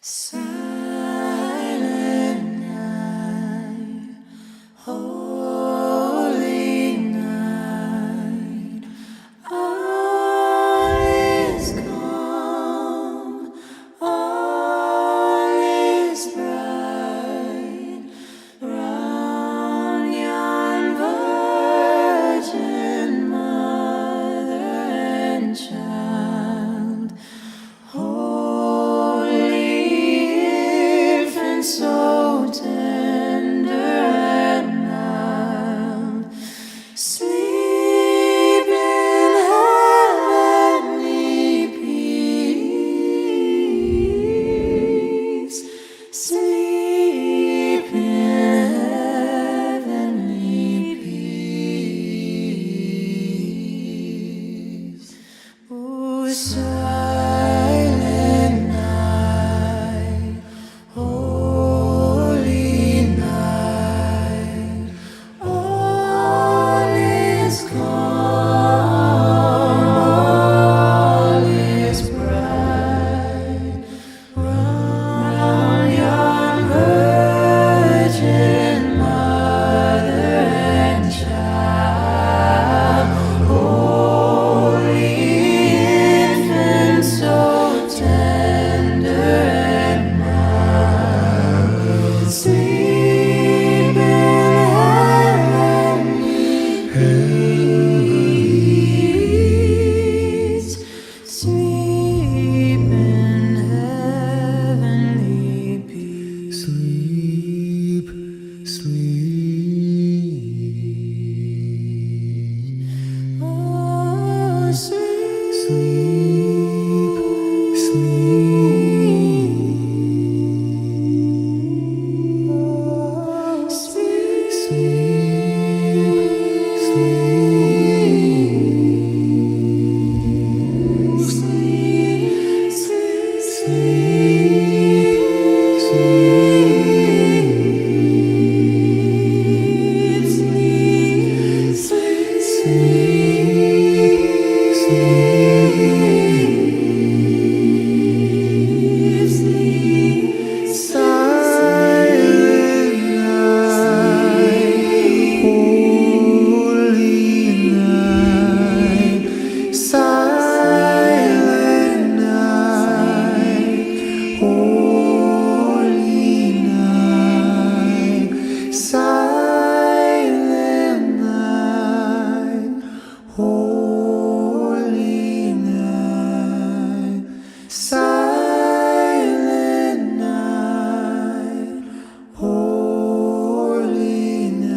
Silent night, holy night, all is calm, all is bright, round yon virgin mother and child. Holy infant, so tender and mild, sleep in heavenly peace, sleep in heavenly peace. O silent night, holy night, all is calm, all is bright, round yon virgin mother and child, holy infant, so tender and mild, sleep in heavenly peace. Sleep in heavenly peace. Sleep, sleep. Oh, sleep, sleep, sleep. Sleep, sleep, sleep. Sleep, sleep, sleep. Sleep, sleep, sleep. Silent night, holy night, silent night, holy night, silent night, holy night, silent night, holy night.